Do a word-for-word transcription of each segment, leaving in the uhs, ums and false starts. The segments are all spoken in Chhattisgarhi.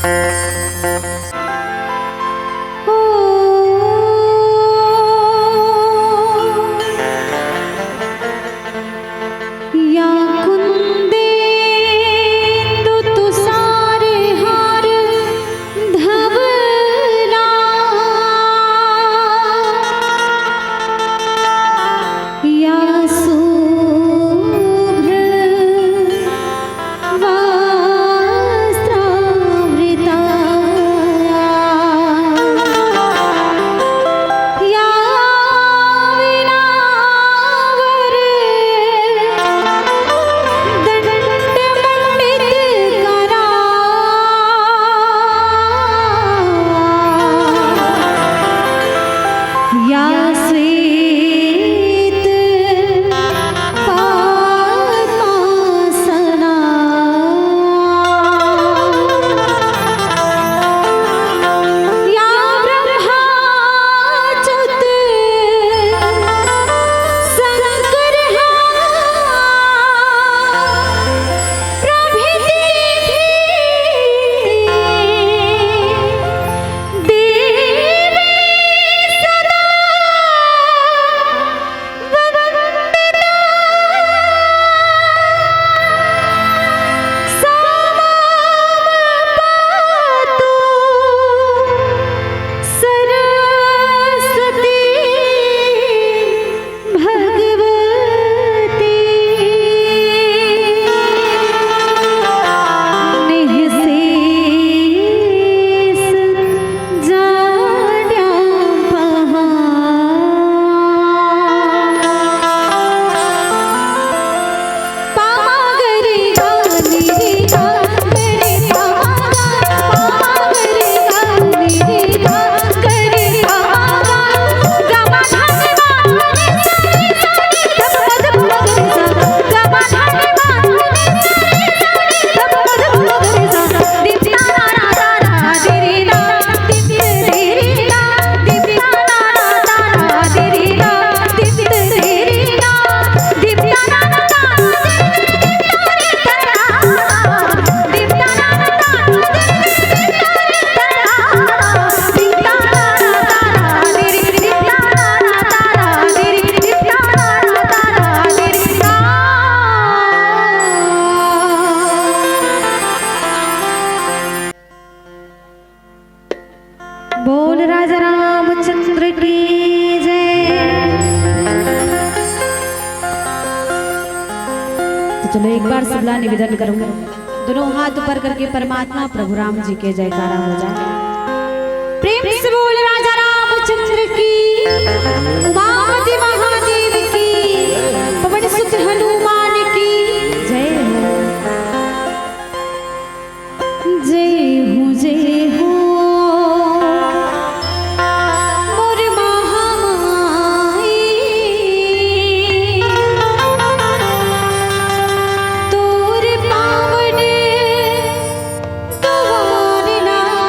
ओ, या कुन्देन्दु तुषार हार धवला, या शुभ्र वस्त्रावृता, या वीणावर दण्डमण्डित करा, या श्वेत पद्मासना। या ब्रह्माच्युत शंकर प्रभृति देवी सदा वन्दना। सा मां पातु सरस्वती भगवती। निःशेष जाड्यां पहा। पा मा ग रे गा नि रे गा ग रे पा मा गा, पा मा ग रे गा नि रे गा ग रे पा मा गा। गा मा धा नि मा रे सा रे सा रे ध प म ध प म ग रे सा। गा मा धा नि मा रे सा रे सा रे ध प म ध प म ग रे सा। बोल राजा रामचंद्र की जय। तो चलो, एक बार सबला निवेदन करूंगा, दोनों हाथ ऊपर करके परमात्मा प्रभु राम जी के जयकारा हो जाए। प्रेम से बोल राजा रामचंद्र की, उमापति महादेव की, पवन सुत हनुमान की जय हो। जय हो, जय हो, मोर महामाई, तोर पावन दुआर लागे।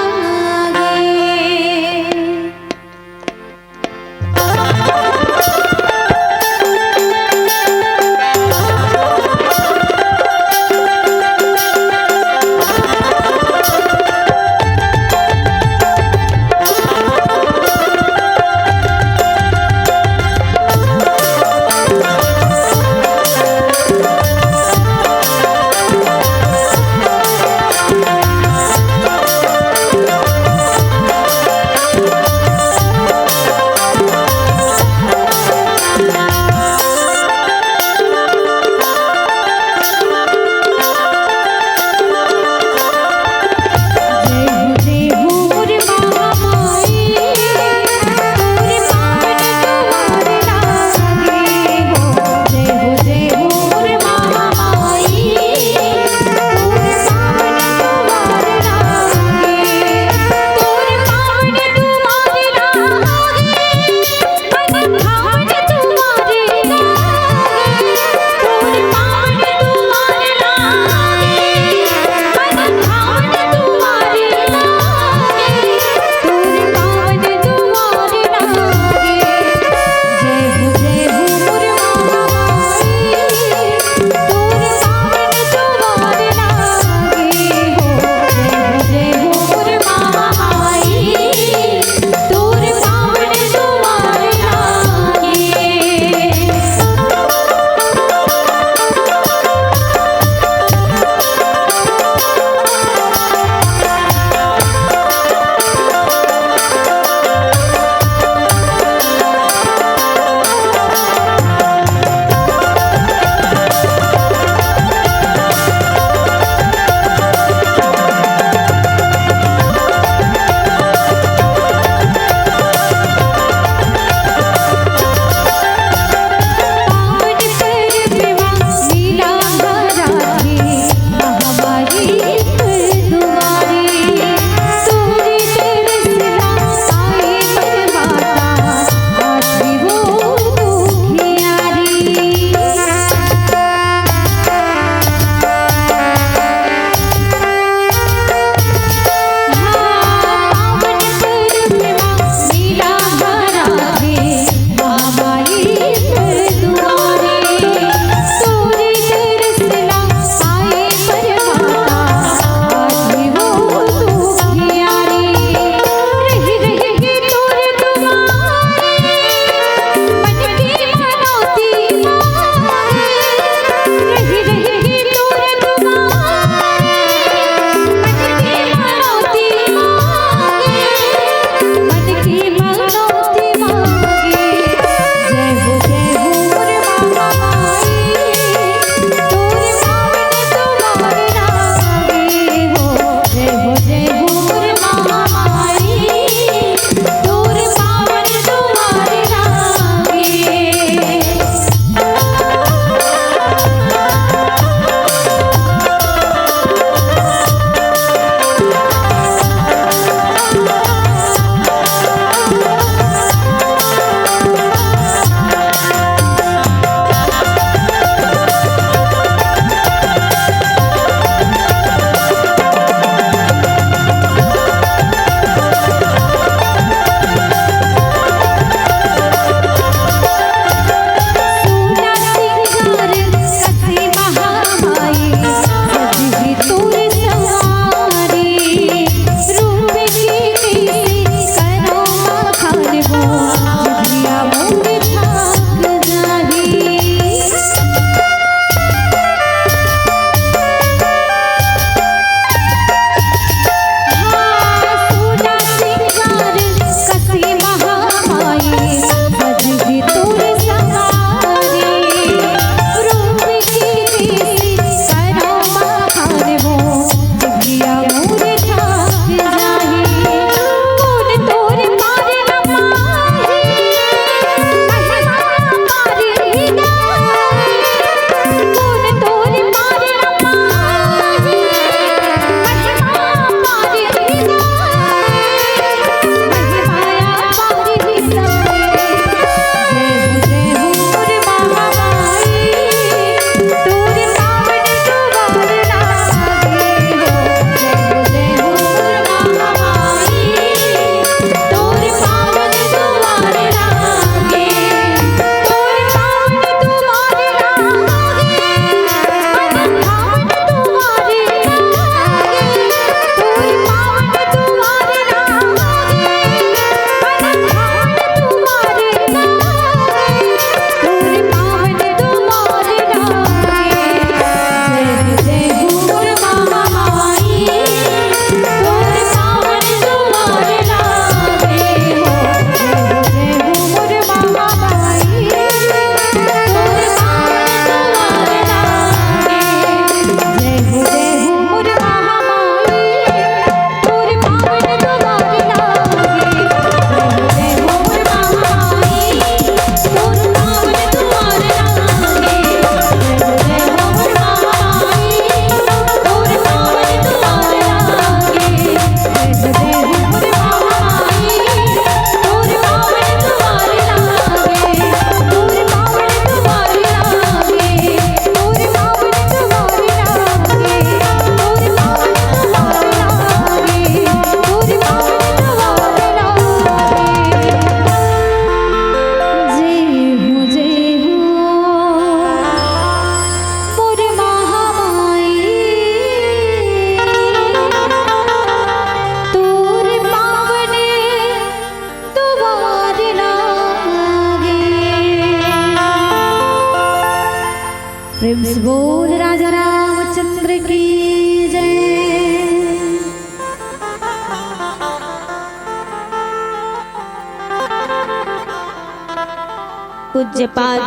पूज्यपाद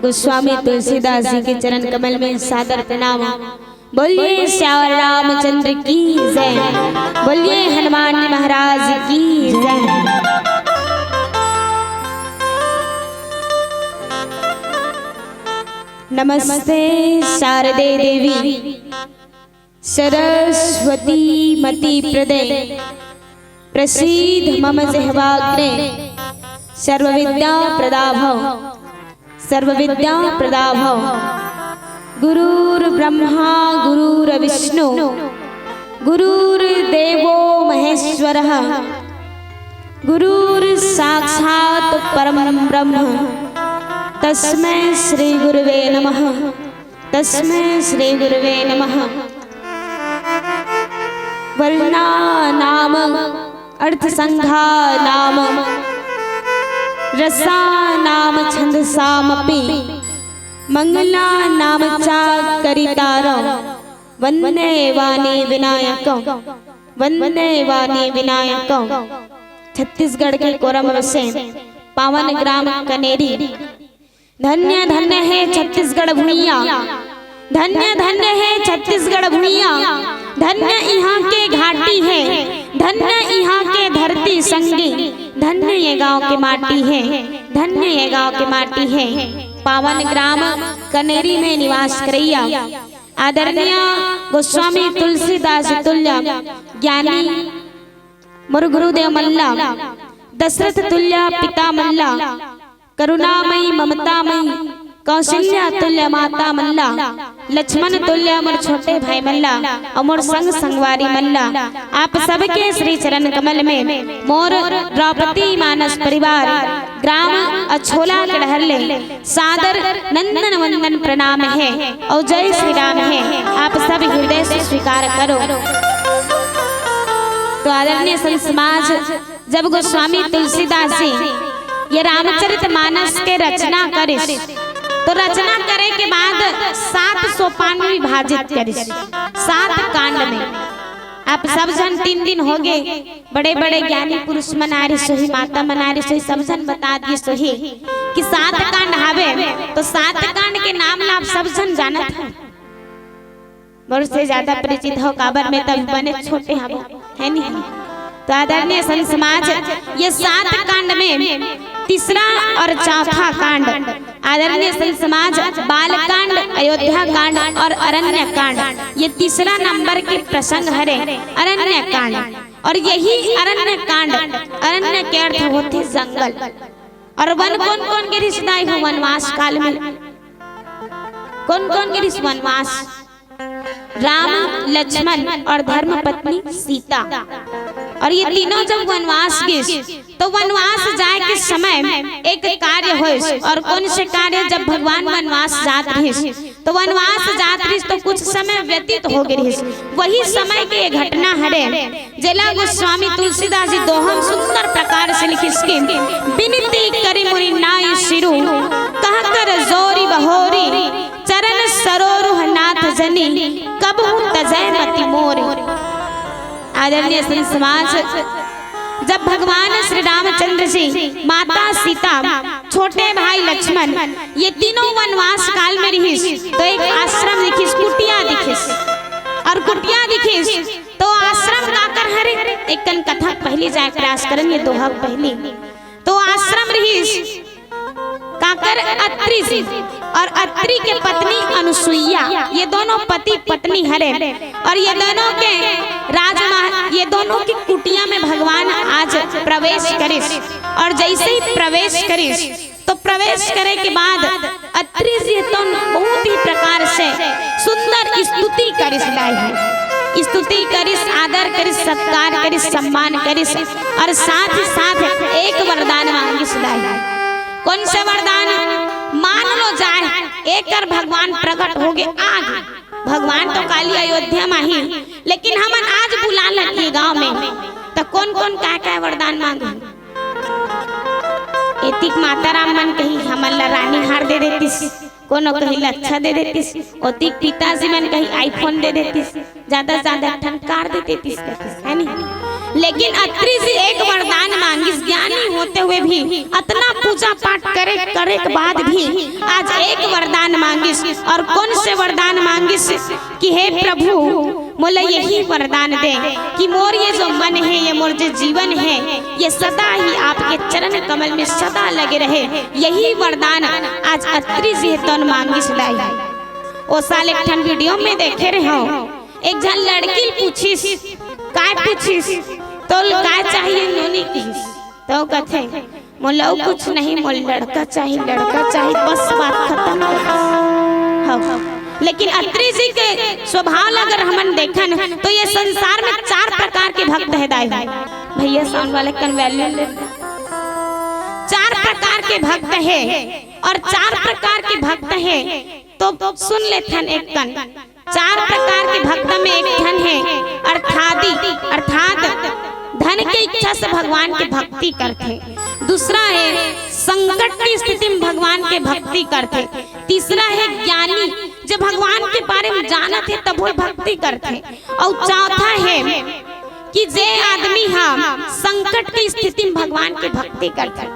गोस्वामी तुलसीदास जी के चरण कमल में सादर प्रणाम। बोलिए सियावर रामचंद्र की जय, बोलिए हनुमान जी महाराज की जय। नमस्ते शारदे देवी सरस्वती मति प्रदे, प्रसीद मम जिह्वाग्रे सर्वविद्या प्रदा भव, सर्वविद्या प्रदा भव। गुरुर्ब्रह्मा गुरुर्विष्णु गुरुर्देवो महेश्वरः, गुरुर्साक्षात् परं ब्रह्म, तस्मै श्री गुरुवे नमः, तस्मै श्री गुरुवे नमः। वर्णा नाम अर्थ संघा नाम रसा नाम छंदसामपि मंगला नाम चा करितारौ वंदे वाणी विनायकौ, वंदे वाणी विनायकौ। छत्तीसगढ़ के कोरबा से पावन ग्राम कनेरी। धन्य धन्य हे छत्तीसगढ़ भुइया, धन्य धन्य हे छत्तीसगढ़ भुइया, धन्य इहाँ के घाटी हे, धन्य इहाँ के धरती संगी, धन्य ये गांव के माटी हे, धन्य ये गांव के माटी हे। पावन ग्राम कनेरी में निवास करैया आदरणीय गोस्वामी तुलसीदास तुल्य ज्ञानी मोर गुरुदेव मन ला, दशरथ तुल्य पिता मन ला, करुणामयी ममतामयी कौशल्या तुल्य माता मन ला, लक्ष्मण तुल्य मोर छोटे भाई मन ला, अउ मोर संग संगवारी मन ला, आप सबके श्री चरण कमल में मोर द्रौपदी मानस परिवार ग्राम अछोला के डहर ले सादर नंदन वंदन प्रणाम हे अउ जय श्री राम हे। आप सब हृदय से स्वीकार करो। तो आदरणीय संत समाज, जब गोस्वामी तुलसीदास जी ये रामचरित मानस के रचना करिस, तो रचना करे के बाद सात सोपान में विभाजित करिस, सात कांड में। आप सब झन तीन दिन हो गए, बड़े बड़े ज्ञानी पुरुष मन आए रहिस होही, माता मन आए रहिस होही, सब झन बता दिस होही कि सात कांड हावे, तो सात कांड के नाम ला आप सब झन जानत हो। मोर से ज्यादा परिचित हो, काबर में तब बने छोटे हवो, है नहीं? तो आदरणीय संत समाज, ये सात कांड में तीसरा और चौथा कांड, आदरणीय संत समाज, बाल कांड, अयोध्या कांड और अरण्य कांड, ये तीसरा नंबर के प्रसंग हरे अरण्य कांड। और यही अरण्य कांड, अरण्य के अर्थ होथे जंगल। और वन कोन कोन गे रिहिस दाई हो वनवास काल में? कोन कोन गे रिहिस वनवास? राम, लक्ष्मण और धर्म पत्नी सीता। और ये तीनों जब वनवास गिस, तो वनवास जाए के समय एक कार्य होइस। और कौन से कार्य? जब भगवान वनवास जात रहिस, तो वनवास जात रहिस, तो कुछ समय व्यतीत हो गे रहिस। वही समय के ये घटना हरे, जेला गोस्वामी तुलसीदास जी दोहम सुंदर प्रकार से लिखिस कि बिनती करि मुनि नाइ सिरु, कह कर जोरि बहोरि, चरण सरोरुह नाथ जनि, कबहु तजै मति मोरि। आदरणीय संत समाज, जब भगवान श्री रामचंद्र जी, माता सीता, छोटे भाई लक्ष्मण, ये तीनों वनवास काल में रहिस, तो एक आश्रम दिखिस, कुटिया दिखिस। और कुटिया दिखिस, तो आश्रम काकर हरे, एक कन कथा पहली जाए प्रयास करन, ये दोहा पहली। तो आश्रम रहिस, काकर? अत्रि जी और अत्रि के पत्नी अनुसुईया, ये दोनों पति पत्नी हरे। और ये दोनों के राजमहल, ये दोनों की कुटिया में भगवान आज प्रवेश करिस। और जैसे ही प्रवेश करिस, तो प्रवेश करे के बाद अत्रि जी तो बहुत ही प्रकार से सुंदर स्तुति करिस दाई हो। स्तुति करिस, आदर करिस, सत्कार करिस, सम्मान करिस और साथ ही साथ एक वरदान मांगिस दाई हो। कौन से वरदान? मान लो जाए एकर भगवान प्रकट होगे आगे, भगवान तो काली अयोध्या में ही, लेकिन हमन आज बुला लगी गांव में, तो कौन कौन काय काय वरदान मांगे? एतिक माता राम मन कही हमन ला रानी हार दे देतिस, कोनो कही लच्छा दे देतिस, ओतिक पिताजी मन कही iPhone दे देतिस, ज्यादा से ज्यादा एक ठन कार दे देतिस कहिस, है नी? लेकिन अत्रि जी एक वरदान मांगिस, ज्ञानी होते हुए भी अतना पूजा पाठ करे, करे के बाद भी आज एक वरदान मांगिस। और कौन से वरदान मांगिस कि हे प्रभु, मोला यही वरदान दे कि मोर ये जो मन है, ये मोर जो जीवन है, ये सदा ही आपके चरण कमल में सदा लगे रहे। यही वरदान आज अत्रि जी तोन मांगिस दाई। ओ साल एक ठन video में देखे रहे हो, एक झन लड़की ल पूछिस, "काय पूछिस? तोल काय चाहिए नोनी?" किहिस। तो कथे, "मोला अउ कुछ नहीं, मोल लड़का चाही, लड़का चाही, बस बात खतम।" हाँ। लेकिन अत्रि जी के स्वभाव ला अगर हमन देखन तो ये संसार में चार प्रकार के भक्त है दाई। भैया sound वाले कन value ले। चार प्रकार के भक्त है और चार प्रकार के भक्त है तो सुन लेथन एक कन। चार प्रकार के भक्त में एक ठन है अर्थादि, अर्थात धन के इच्छा से भगवान के भक्ति करथे। दूसरा है संकट की स्थिति में भगवान के भक्ति करथे। तीसरा है ज्ञानी, जो भगवान के बारे में जानत है तब वो भक्ति करथे। और चौथा है कि जे आदमी हा संकट की स्थिति में भगवान के भक्ति करथे।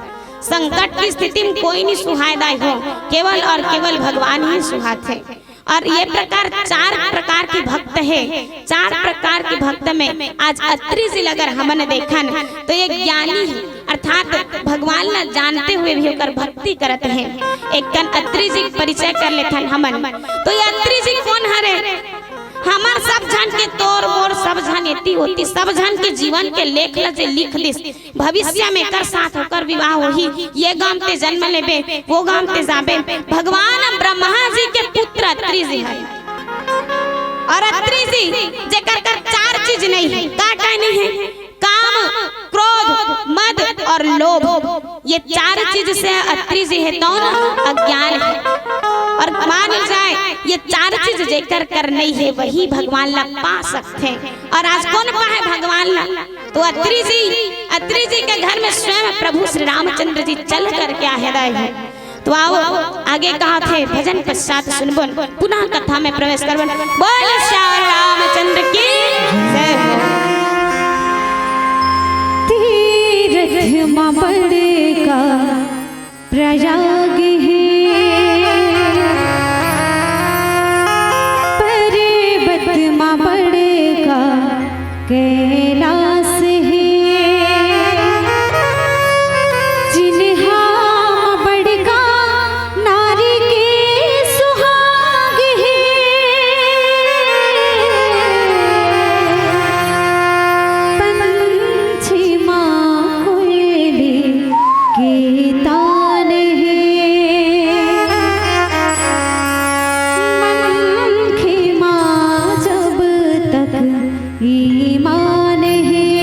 संकट की स्थिति में कोई नहीं सुहाय दाई हो, केवल और केवल भगवान ही सुहाथे। और ये प्रकार चार प्रकार के भक्त है। चार प्रकार के भक्त में आज अत्रि जी ल अगर हमन देखन तो ये ज्ञानी है, अर्थात भगवान ला जानते हुए भी ओकर भक्ति करत है। एक कन अत्रि जी के परिचय कर लेथन हमन। तो ये अत्रि जी कौन हरे? हमर सब झन के, तोर मोर सब झन, एती ओती सब झन के जीवन के लेख ला जे लिख दिस, भविष्य में एकर साथ ओकर विवाह होही, ये गांव ते जन्म लेबे, वो गांव ते जाबे। भगवान ब्रह्मा जी के पुत्र अत्रि जी है। और अत्रि जी जेकर कर चार चीज नहीं है, का का नहीं है? काम, क्रोध, मद और लोभ, ये चार चीज से अत्रि जी है तौन अज्ञान है। और मान जाए, ये चार चीज जेकर कर नहीं है, वही भगवान ला पा सकते हैं। और आज कौन पाए भगवान ला? तो अत्रि जी, अत्रि जी के घर में स्वयं प्रभु श्री रामचंद्र जी चल करके आए हैं। तो आओ, आगे कहा थे, भजन पश्चात सुनबन, पुनः कथा में प्रवेश करबन। बोल सियावर रामचंद्र की जय। तीरथ मा बड़का प्रयाग हे, पर्वत मा बड़का कैलास हे, जिनहा बड़का नारी के सुहाग हे। पंछी मा कोयली के तान हे, मनखे मा जब तक ईमान हे।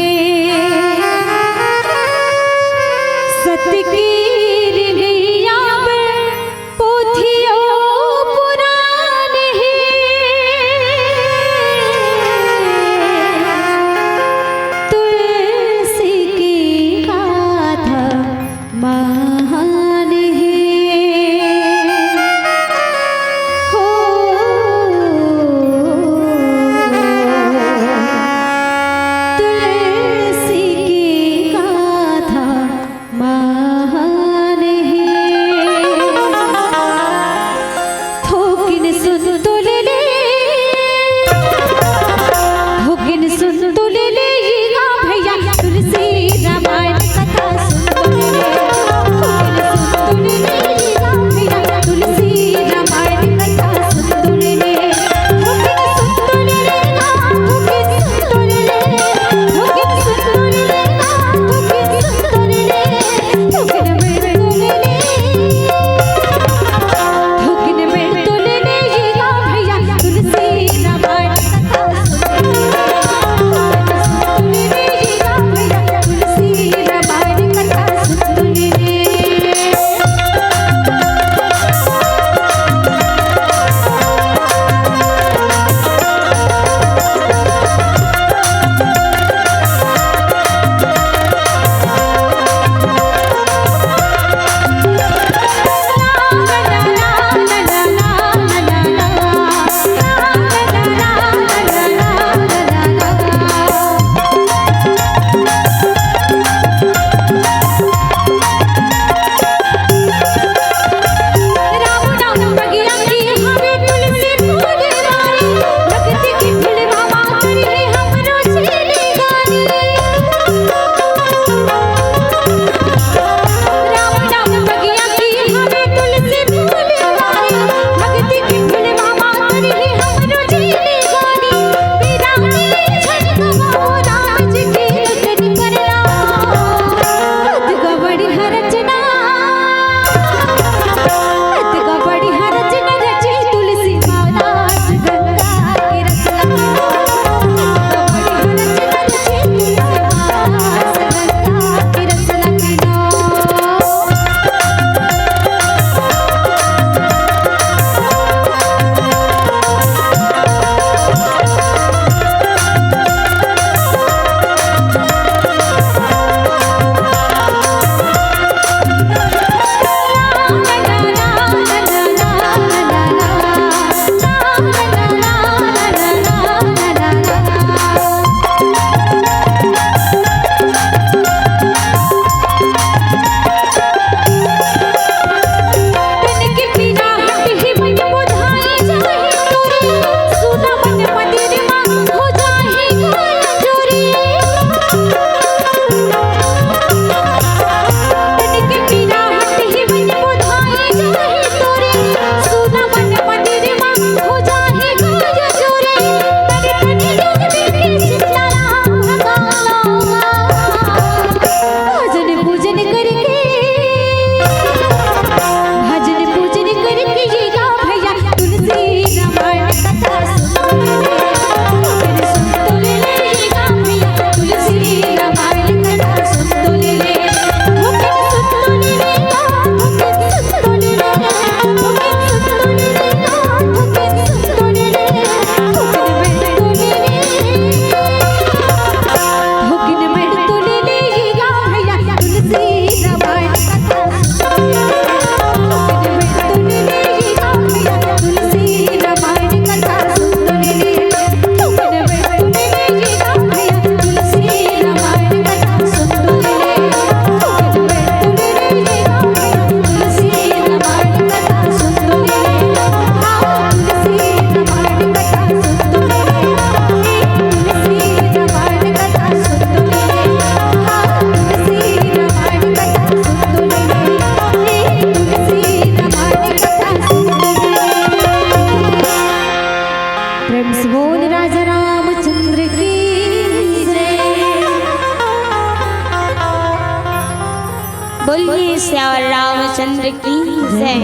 बोलिए सियावर रामचंद्र की जय,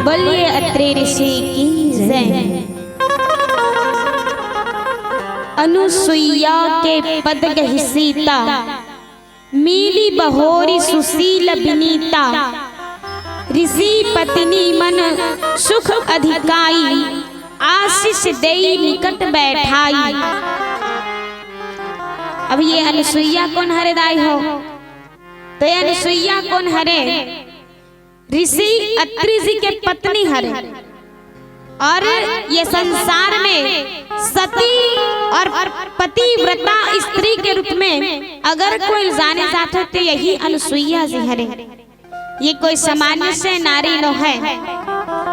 बोलिए अत्रि ऋषि की जय। अनुसुईया के पद गहि सीता, मिली बहोरी सुसील बिनीता। ऋषि पत्नी मन सुख अधिकाई, आशीष देई निकट बैठाई। अब ये अनुसुईया कोन हरे दाई हो? तो ये अनुसुईया कोन हरे? ऋषि अत्रि जी के पत्नी हरे। और ये संसार में सती और पतिव्रता स्त्री के रूप में अगर कोई जाने जात हो तो यही अनुसुईया जी हरे। ये कोई सामान्य से नारी नो है,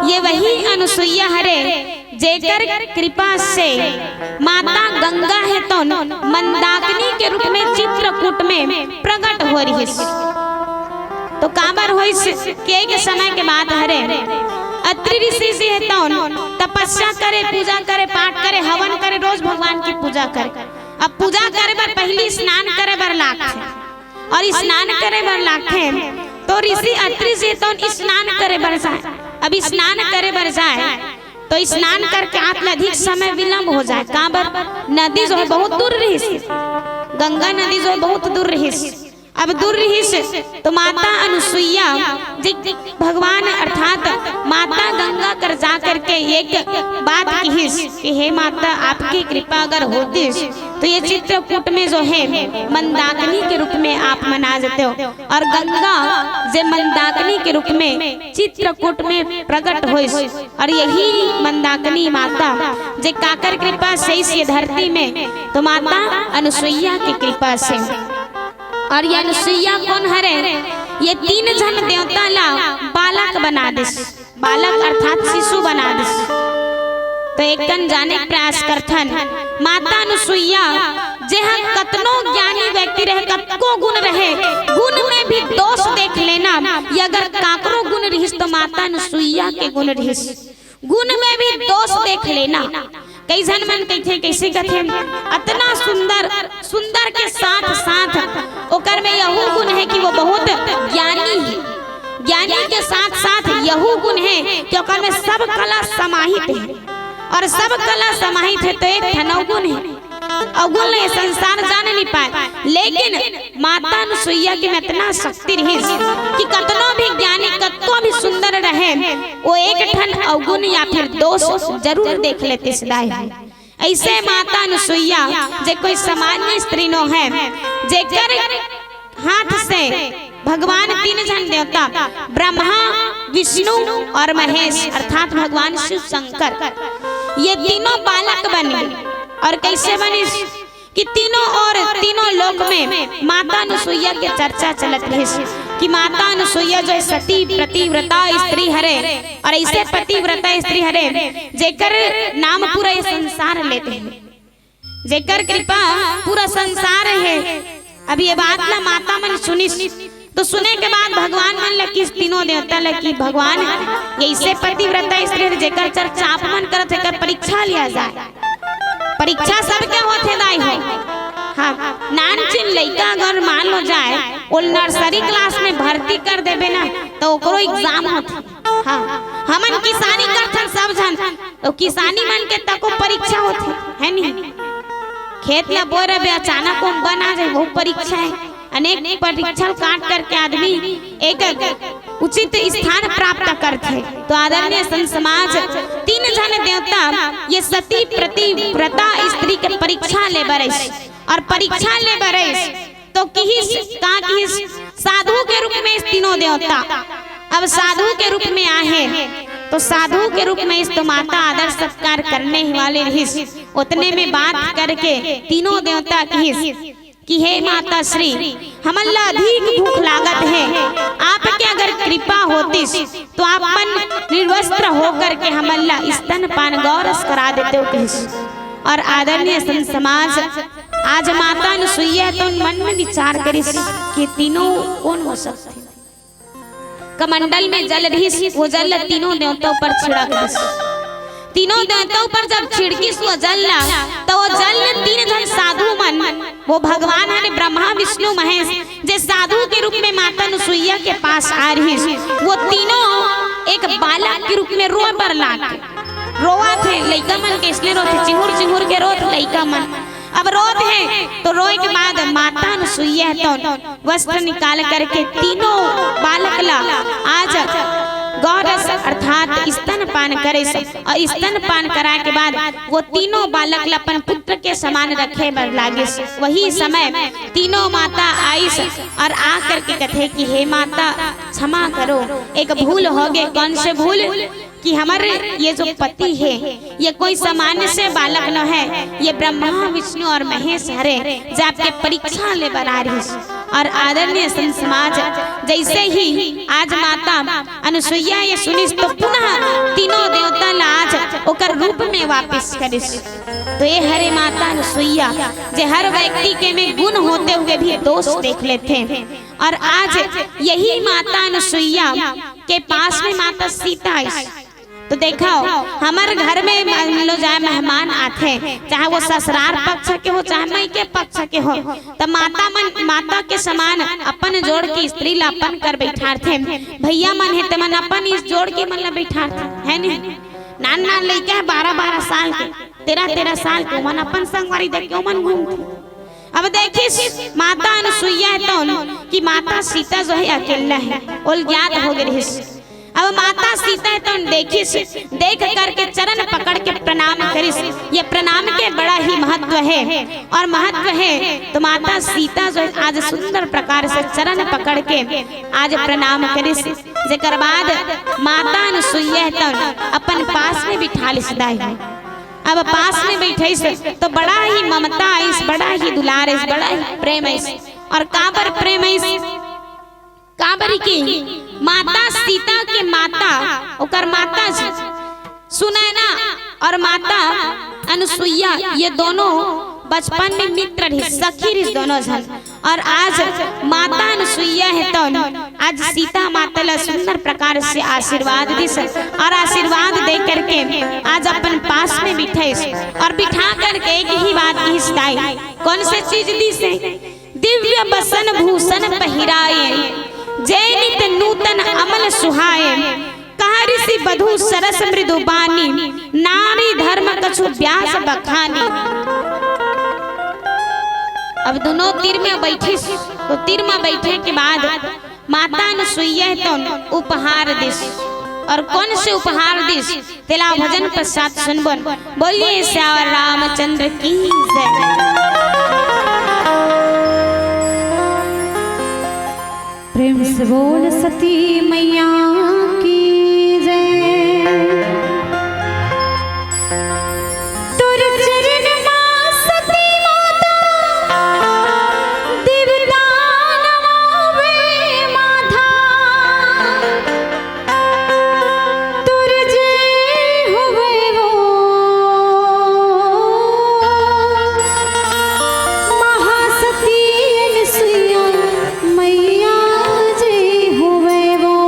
ये वही अनुसुईया हरे जेकर कृपा से माता गंगा हे तोन मंदाकिनी के रूप में चित्रकूट में प्रकट हो रहिस। तो काबर होइस के, के समय के बात हरे, अत्रि ऋषि जी हे तोन तपस्या करे, पूजा करे, पाठ करे, हवन करे, रोज भगवान की पूजा करे। अब पूजा करे बर पहली स्नान करे बर लागथे, और स्नान करे बर लागथे तो ऋषि अत्रि जी हे तोन स्नान करे बर जाए। अब स्नान करे बर जाए तो स्नान करके आत ले अधिक समय विलंब हो जाए, काबर नदी जो है बहुत दूर रहिस, गंगा नदी जो है बहुत दूर रहिस। अब दूर रहिस तो माता अनुसुईया जी भगवान अर्थात माता गंगा कर जा करके एक बात किहिस कि हे माता, आपकी कृपा अगर होतिस तो ये चित्रकूट में जो है मंदाकिनी के रूप में आप मन आ जाते हो। और गंगा जे मंदाकिनी के रूप में चित्रकूट में प्रकट होइस और यही मंदाकिनी माता जे काकर कृपा से इस ये धरती में, तो माता अनुसुईया की कृपा से। और ये अनुसुईया कोन हरे? ये तीन झन देवता ला बालक बना दिस, बालक अर्थात शिशु बना दिस। तो एक कन जाने के प्रयास करथन, माता अनुसुईया जे ह कतनो ज्ञानी व्यक्ति रहे, कतको गुण रहे, गुण में भी दोष देख लेना, ये अगर काकरो गुण रहिस तो माता अनुसुईया के गुण रहिस। गुण में भी दोष देख लेना। कई झन मन कहिथे, कैसे कथे, अतना सुंदर, सुंदर के साथ साथ ओकर में यहू गुण है कि वो बहुत ज्ञानी है। ज्ञानी के साथ साथ यहू गुण है कि ओकर में सब कला समाहित है, और सब कला समाहित है तो एक ठन अवगुण है। अवगुण ले संसार जान नहीं पाए, लेकिन माता अनुसुईया के में इतना शक्ति रहिस कि कतनो भी ज्ञानी, कतनो भी सुंदर रहे, वो एक ठन अवगुण या फिर दोष जरूर देख लेते सदाई। ऐसे माता अनुसुईया जे कोई सामान्य स्त्री नो है, जेकर हाथ से भगवान तीन झन देवता ब्रह्मा, विष्णु और महेश अर्थात भगवान शिव शंकर, ये तीनों बालक बने। और कैसे बनिस कि तीनों और तीनों लोक में माता अनुसुईया के चर्चा चलत रहिस कि माता अनुसुईया जो सती पतिव्रता स्त्री हरे, और ऐसे पतिव्रता स्त्री हरे जेकर नाम पूरा ये संसार लेते हैं, जेकर कृपा पूरा संसार है। अब ये बात ला माता मन सुनिस, तो सुने के बाद भगवान मन ला किहिस, तीनों देवता ला कि भगवान, ये ऐसे पतिव्रता स्त्री हरे जेकर चर्चा आप मन करत, एकर परीक्षा लिया जाए। परीक्षा सबके होथे दाई हो। हाँ, नानचिन लइका अगर मान लो जाए, वो नर्सरी क्लास में भर्ती कर देबे ना, तो ओकरो एग्जाम होथे। हाँ, हमन किसानी करथन सब झन, तो किसानी मन के तको परीक्षा होथे, है नी? खेत ला बोए रहिबे, अचानक ओम बन आ जाए, वो परीक्षा है। अनेक परीक्षा काट करके आदमी एक उचित स्थान प्राप्त करथे। तो आदरणीय संत समाज, तीन झन देवता ये सती पतिव्रता स्त्री के परीक्षा ले बर आइस, और परीक्षा ले बर आइस तो किहिस, का किहिस, साधु के रूप में इस तीनों देवता, अब साधु के रूप में आहे, तो साधु के रूप में इस तो माता आदर सत्कार करने वाले रहिस। उतने में बात करके तीनों देवता किहिस कि हे माता श्री, हमन ला अधिक भूख लागत है, आपके अगर कृपा होतिस तो आप मन निर्वस्त्र होकर के हमन ला स्तनपान गौरस करा देते हो किहिस। और आदरणीय संत समाज, आज माता अनुसुईया तो मन में विचार करिस कि तीनों कोन हो सकथे। कमंडल में जल रहिस, वो जल ला तीनों देवता ऊपर छिड़क दिस। तीनों देवता ऊपर जब छिड़किस वो जल ला, तो वो जल तीन झन साधु मन, वो भगवान हरे ब्रह्मा विष्णु महेश, जे साधु के रूप में माता अनुसुईया के पास आ रहिस। वो तीनों एक बालक के रूप में रोए बर लागे। रोवत हे, लइका मन कइसने रोथे, चिहुर चिहुर के रोथे लइका मन। अब रोत हे तो रोए के बाद माता अनुसुईया तो वस्त्र निकाल करके तीनों बालक ला आज गौरस अर्थात स्तनपान करिस और स्तनपान कराए के बाद वो तीनों बालक ला अपन पुत्र के समान रखे बर लागिस। वही समय तीनों माता आइस और आ करके कथे कि हे माता, क्षमा करो, एक भूल हो गए। कौन से भूल? कि हमर ये जो पति हे, ये कोई सामान्य से बालक न हे, ये ब्रह्मा, विष्णु और महेश हरे, जे आपके परीक्षा ले बर आ रहिस। और आदरणीय संत समाज, जैसे ही आज माता अनुसुईया ये सुनिस तो पुनः तीनों देवता ला आज ओकर रूप में वापिस करिस। तो ये हरे माता अनुसुईया, जे हर व्यक्ति के में गुण होते हुए भी दोष देख लेथे। और आज यही माता अनुसुईया के पास में माता सीता आइस। तो देखो, हमर घर में मान लो जाए मेहमान आथे, चाहे वो ससुरार पक्ष के हो, चाहे मइके पक्ष के हो, त माता मन, माता के समान अपन जोड़ के स्त्री ला अपन कर बैठारथे। भैया मन हे, ते मन अपन इस जोड़ के मन ला बैठारथे, है नहीं? नान नान लइका हे, बारह बारह साल के, तेरह तेरह साल के, ओमन अपन संगवारी देख के ओमन घूमथे। अब देखिस माता अनुसुईया हे तौन कि माता सीता जो हे अकेला हे, ओल ज्ञात हो गे रहिस। अब माता सीता हे तौन देखिस, देख करके चरण पकड़ के प्रणाम करिस। ये प्रणाम के बड़ा ही महत्व हे और महत्व हे। तो माता सीता जो हे आज सुंदर प्रकार से चरण पकड़ के आज प्रणाम करिस, जेकर बाद माता अनुसुईया हे तौन अपन पास में बिठा लिस दाई। अब पास में बैठइस तो बड़ा ही ममता आइस, बड़ा ही दुलार आइस, बड़ा ही प्रेम आइस। और काबर प्रेम आइस, काबर कि माता सीता के माता, ओकर माता जी सुनैना और माता अनुसुईया, ये दोनों बचपन में मित्र रहिस, सखी रहिस दोनों झन। और आज माता अनुसुईया हे तौन आज सीता माता ला सुंदर प्रकार से आशीर्वाद दिस और आशीर्वाद दे करके आज अपन पास में बिठाइस और बिठा करके एक ही बात किहिस दाई। कौन से चीज दिस हे? दिव्य बसन भूषण पहिराए, जे नित नूतन अमल सुहाए। कहा ऋषि बधू सरस मृदु बानी, नारी धर्म कछु व्यास बखानी। अब दोनों तीर में बैठिस, तो तीर में बैठे के बाद माता अनुसुईया हे तौन उपहार दिस। और कौन से उपहार दिस, तेला भजन पश्चात सुनबोन। बोलिए सियावर रामचंद्र की जय। प्रेम से बोल सती मैया की जय। तोर चरण मा सती माता देवता नवावे माथा। तोर जे होवे वो महासती अनुसुईया मैया जे होवे वो।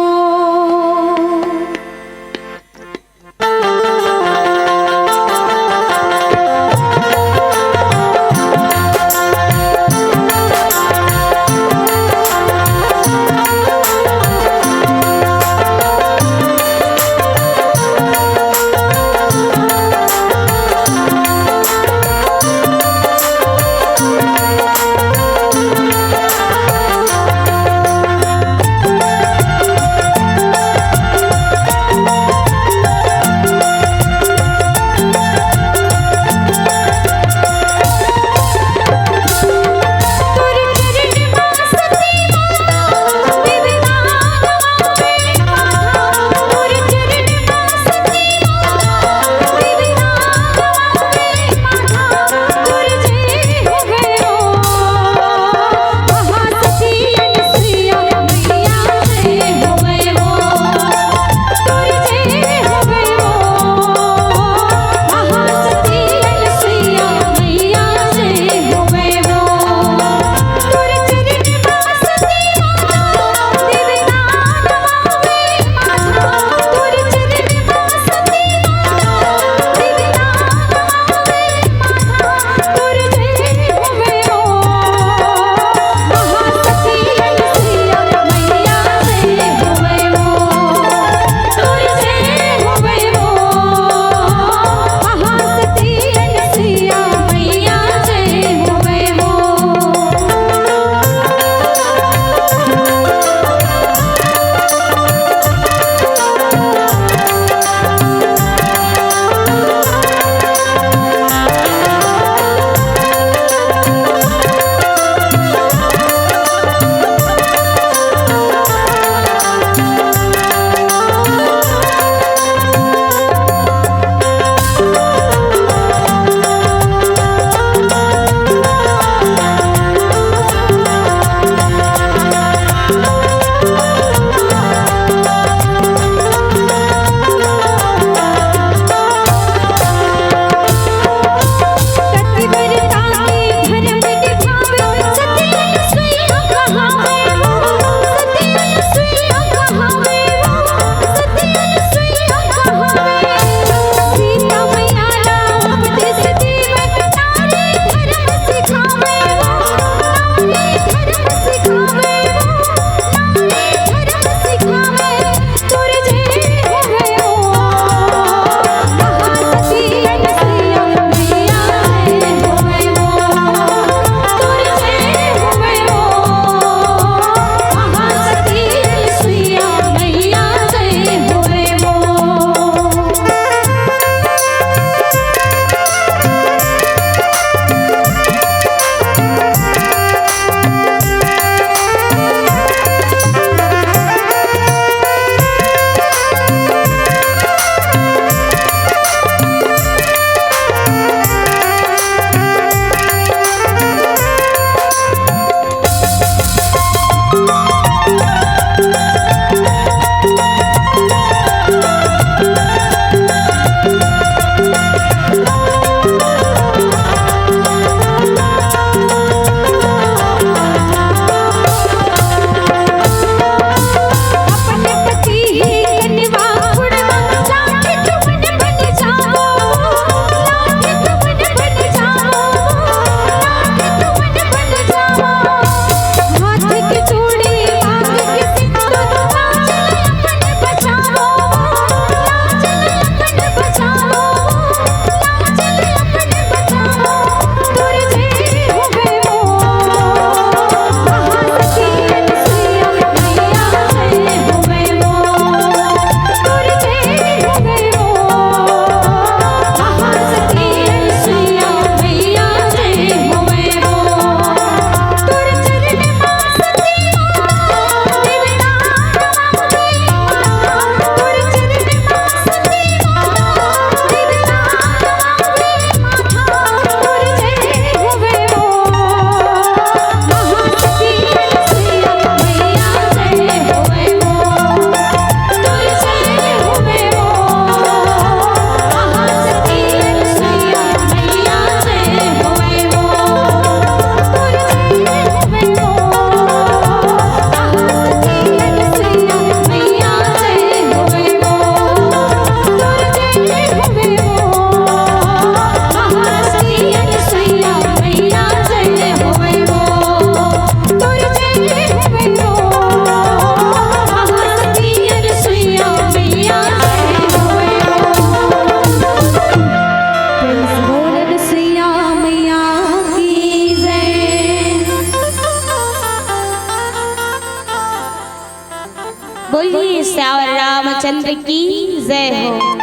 बोलिए सियावर रामचंद्र की जय हो।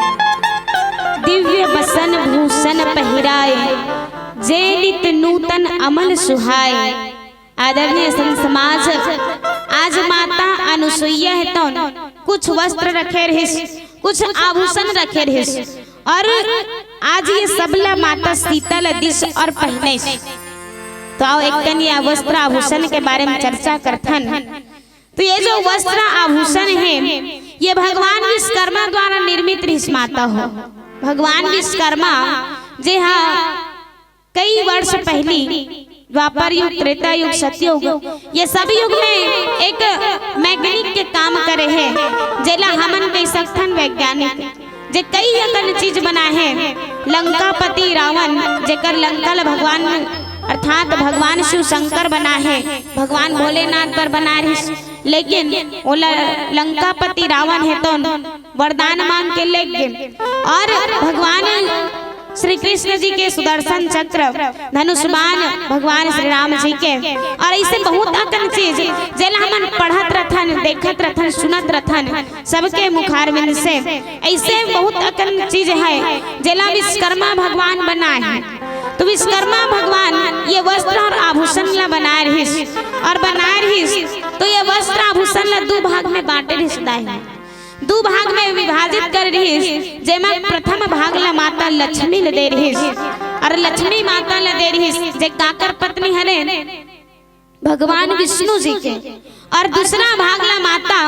दिव्य बसन भूषण पहिराए, जे नित नूतन अमल सुहाए। आदरणीय संत समाज, आज माता अनुसुईया हे तौन कुछ वस्त्र रखे रहिस, कुछ आभूषण रखे रहिस, और आज ये सब ला माता सीता ला दिस और पहने। तो आओ, एक कन ये वस्त्र आभूषण के बारे में चर्चा करथन। तो ये जो वस्त्र आभूषण हे, ये भगवान विश्वकर्मा द्वारा निर्मित रिहिस माता हो। भगवान विश्वकर्मा, जे हा कई वर्ष पहली द्वापर युग, त्रेता युग, सतयुग, ये सब युग में एक मैकेनिक के काम करे हे, जेला हमन कह सकथन वैज्ञानिक, जे कई अकन चीज बनाए हे। लंकापति रावण, जेकर लंका ल भगवान अर्थात भगवान शिव शंकर बनाए हे, भगवान भोलेनाथ बर बनाए रहिस, लेकिन ओला लंकापति रावण हे तो वरदान मांग के लेग गे, और भगवान श्री कृष्ण जी के सुदर्शन चक्र, धनुष बाण भगवान श्री राम जी के, और ऐसे बहुत अकन चीज जेला हमन पढ़त रथन, देखत रथन, सुनत रथन सबके मुखारविंद से। ऐसे बहुत अकन चीज हे जेला विश्वकर्मा भगवान बनाए हे। तो विश्वकर्मा भगवान ये वस्त्र और आभूषण ला बनाए रहिस, और बनाए रहिस तो ये वस्त्र आभूषण ला दू भाग में बांटे रहिस दाई। दू भाग में विभाजित करे रहिस, जेमा प्रथम भाग ला माता लक्ष्मी ला दे रहिस, और लक्ष्मी माता ला दे रहिस, जे काकर पत्नी हरे, भगवान विष्णु जी के, और दूसरा भाग ला माता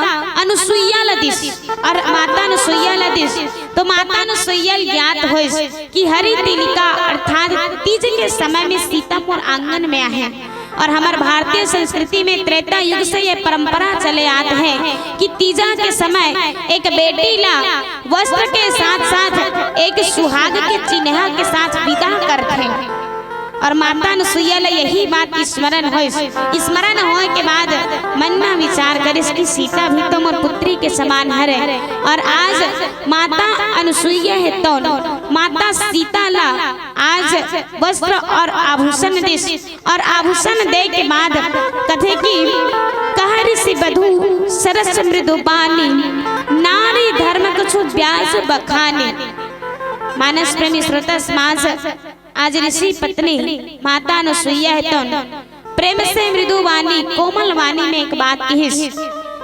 अनुसुईया ला दिस, और माता अनुसुईया ला दिस, तो माता अनुसुईया ल ज्ञात होइस कि हरि तिलिका अर्थात तीज के समय में सीता मोर आंगन में आहे। और हमर भारतीय संस्कृति में त्रेता युग से ये परंपरा चले आत हे कि तीजा के समय एक बेटी ला वस्त्र के साथ साथ एक सुहाग के चिन्हा के साथ विदा करथे। और माता अनुसुईया ला यही बात स्मरण होइस। स्मरण होए के बाद मन में विचार करिस कि सीता भी तो मोर पुत्री के समान हरे। और आज माता अनुसुईया हे तो माता सीता ला आज वस्त्र और आभूषण दिस, और आभूषण दे के बाद कथे कि कह ऋषि बधू सरस मृदु बानी, नारी धर्म कछु ब्याज बखानी। मानस प्रेमी श्रोता समाज, आज ऋषि पत्नी माता अनुसुईया हे तो प्रेम से मृदु वाणी, कोमल वाणी में एक बात किहिस।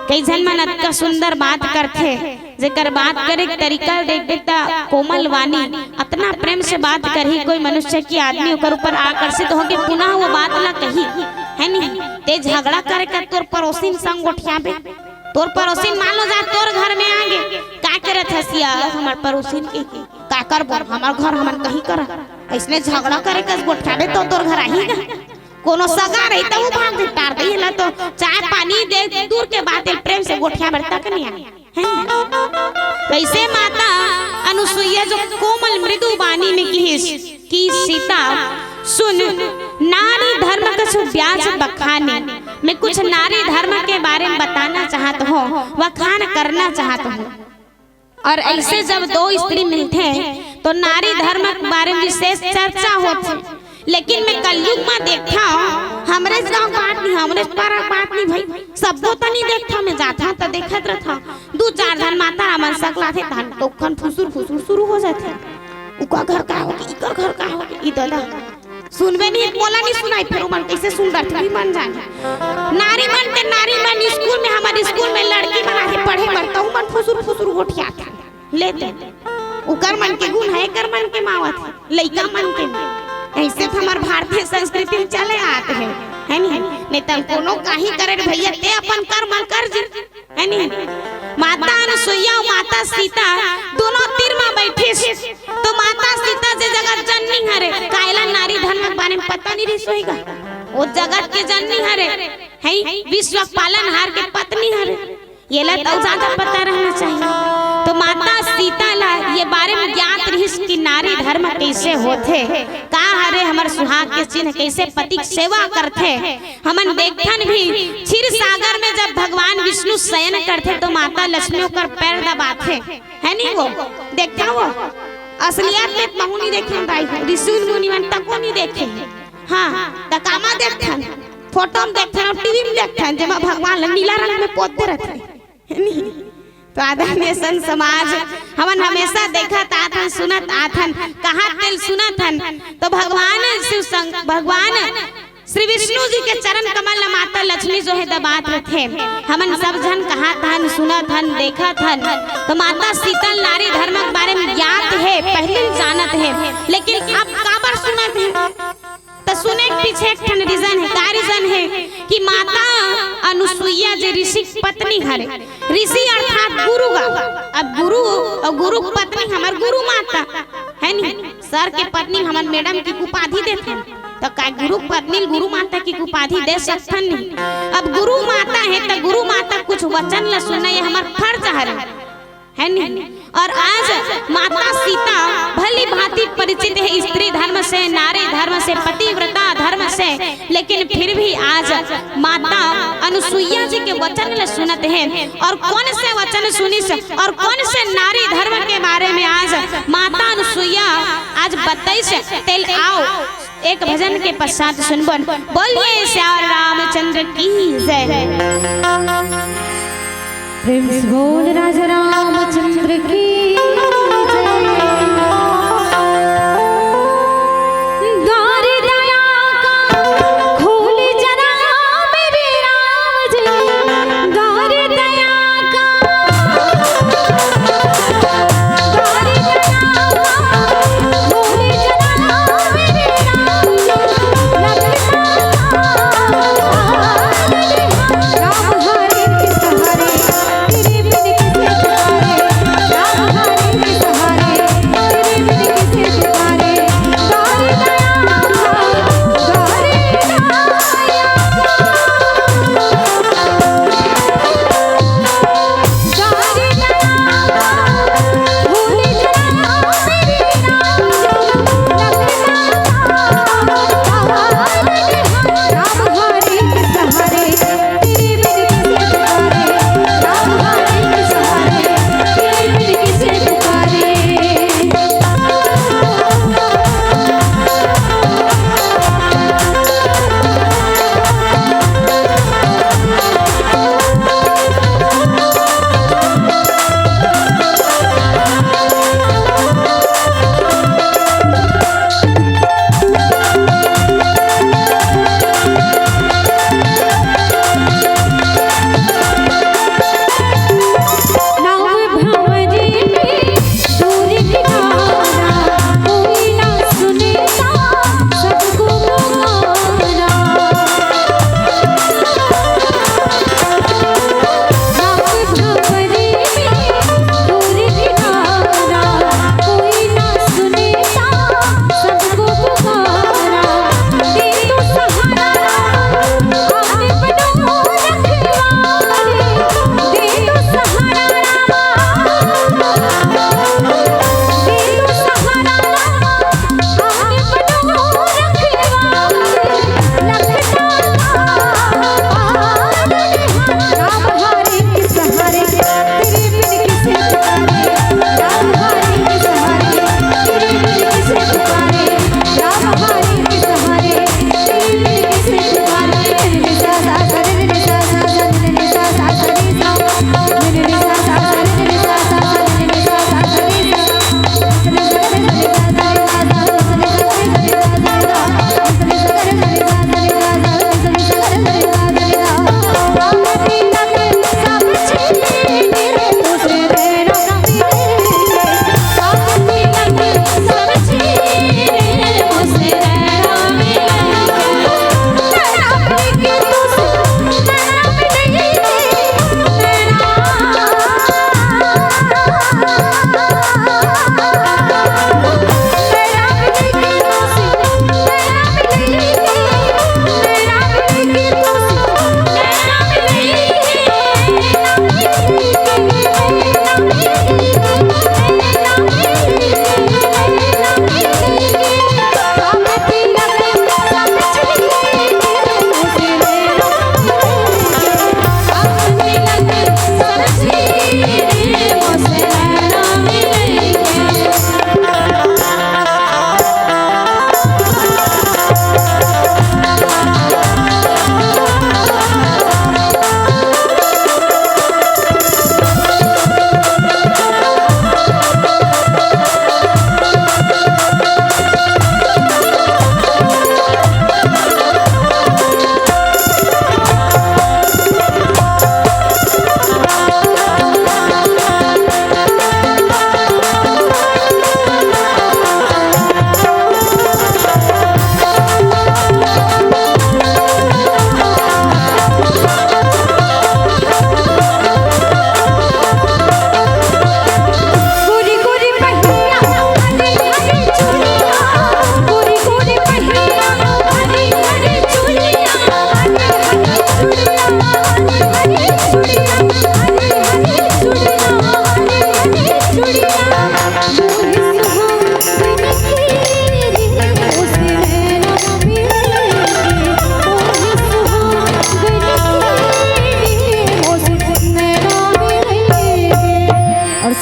कई झन मन अतका सुंदर बात करथे, जेकर बात करे के तरीका देखबे त कोमल वाणी, अतना प्रेम से बात करही कोई मनुष्य कि आदमी ओकर ऊपर आकर्षित होके पुनः वो बात ला कही, है नी? ते झगड़ा करे का तोर पड़ोसिन संग गोठियाबे, तोर पड़ोसिन मान लो जा तोर घर में आगे, का करत हस या हमर पड़ोसिन के, का करबो, हमर घर हमन कहीं करा, अइसने झगड़ा करे कस गोठियाबे तो तोर घर आही गा। कोनो सगा रही त वो भाग दे, टार दे, एला तो चाय पानी दे, दूर के बात हे, प्रेम से गोठिया बर तक नहीं आए। हैं? कैसे माता अनुसुईया जो कोमल मृदु वाणी में किहिस कि सीता सुन, नारी धर्म कछु ब्याज बखाने, मैं कुछ नारी धर्म के बारे में बताना चाहत हूँ, वखान करना चाहत हूँ। और ऐसे जब दो स्त्री मिलथे तो नारी धर्म के बारे में विशेष चर्चा होथे। लेकिन मैं कलयुग में देखता हूँ, हमरे गांव बात नहीं, हमरे पारा बात नहीं भाई, सबो तो नहीं देखता, मैं जाता हूँ तो देखत रहता हूँ, दू चार झन माता रामन सकलाथे, तहन तो खन फुसुर फुसुर शुरू हो जाथे। उका घर का होगे, इका घर का होगे, ई दादा सुनबे नहीं, मोला नहीं सुनाई, फिर मन कैसे सुन रहे थे, मन जाने। नारी मन के नारी मन स्कूल में, हमारे स्कूल में लड़की मन आथे पढ़े बर, तहू मन फुसुर फुसुर गोठियाथे। ले तो उकर मन के गुण है, एकर मन के मावत है, लइका मन के नहीं। ऐसे तो हमार भारतीय संस्कृति में चले आत है, है नहीं? नहीं तो कोनो काही करे रे भैया, ते अपन कर मन कर जी, है नहीं? माता अनुसुईया अउ माता सीता दोनों तीर में बैठिस, तो माता सीता जे जगत जननी हरे, कायला नारी धर्म के बारे में पता नहीं रहिस होही गा, वो जगत के जननी हरे, है विश्व पालनहार के पत्नी हरे। येला तो ज्यादा पता रहना चाहिए। तो माता सीता ला ये बारे में ज्ञात रहिस कि नारी धर्म कैसे होथे, का हरे हमर सुहाग के चिन्ह, कैसे पति के सेवा करथे। हमन देखथन भी, क्षीर सागर में जब भगवान विष्णु शयन करथे तो माता लक्ष्मी ओकर पैर दबाथे, है नी? वो देखथन, वो असलियत में महू नहीं देखे दाई, ऋषि मुनि मन तको नहीं देखे। हाँ, त कामा देखथन, फोटो में देखथन, टीवी में देखथन, जेमा भगवान ला नीला रंग में पोत दे रहथे। तो आदरणीय संत समाज, हमन हमेशा देखत आथन, सुनत आथन, कहात तेल सुनत हन। तो भगवान शिव संग, भगवान श्री विष्णु जी के चरण कमल ल माता लक्ष्मी जो हे दबात रथे। हमन सब झन कहात हन, सुनत हन, देखत हन। तो माता सीता ल नारी धर्म के बारे में ज्ञात हे, पहली जानत हे, लेकिन अब काबर सुनत हे? तो सुने के पीछे एक ठन रीजन हे। का रीजन हे? कि माता अनुसुईया जे ऋषि के पत्नी हरे, ऋषि अर्थात गुरु गा। अब गुरु अउ गुरु के पत्नी हमर गुरु माता हे नी, सर के पत्नी हमर मैडम के उपाधि देथे, तो का गुरु के पत्नी ल गुरु माता के उपाधि दे सकथन नी? अब गुरु माता हे, तो गुरु माता कुछ वचन ल सुनना ये हमर फर्ज हरे, हे नी? और आज माता सीता भली भांति परिचित हे स्त्री धर्म से, नारी धर्म से, पतिव्रता धर्म से, लेकिन फिर भी आज माता अनुसुईया जी के वचन ल सुनत हे। और कौन से वचन सुनिस और कौन से नारी धर्म के बारे में आज माता अनुसुईया आज बताइस, तेल आओ एक भजन के पश्चात सुनबन। बोलिए सियावर रामचंद्र की जय। प्रेम से बोल राजा रामचंद्र की जय। द्वार दया का खोल जरा मेरे राम जी, द्वार दया का, द्वार दया का खोल जरा मेरे राम जी। राम हरे कृष्ण हरे, तेरे बिन किसे पुकारे। राम हरे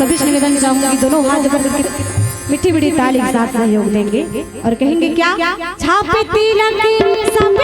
बीच निवेदन चाहूंगी, दोनों हाथ ऊपर करके मीठी मीठी ताली के साथ सहयोग देंगे और कहेंगे क्या? छापे तिलक सब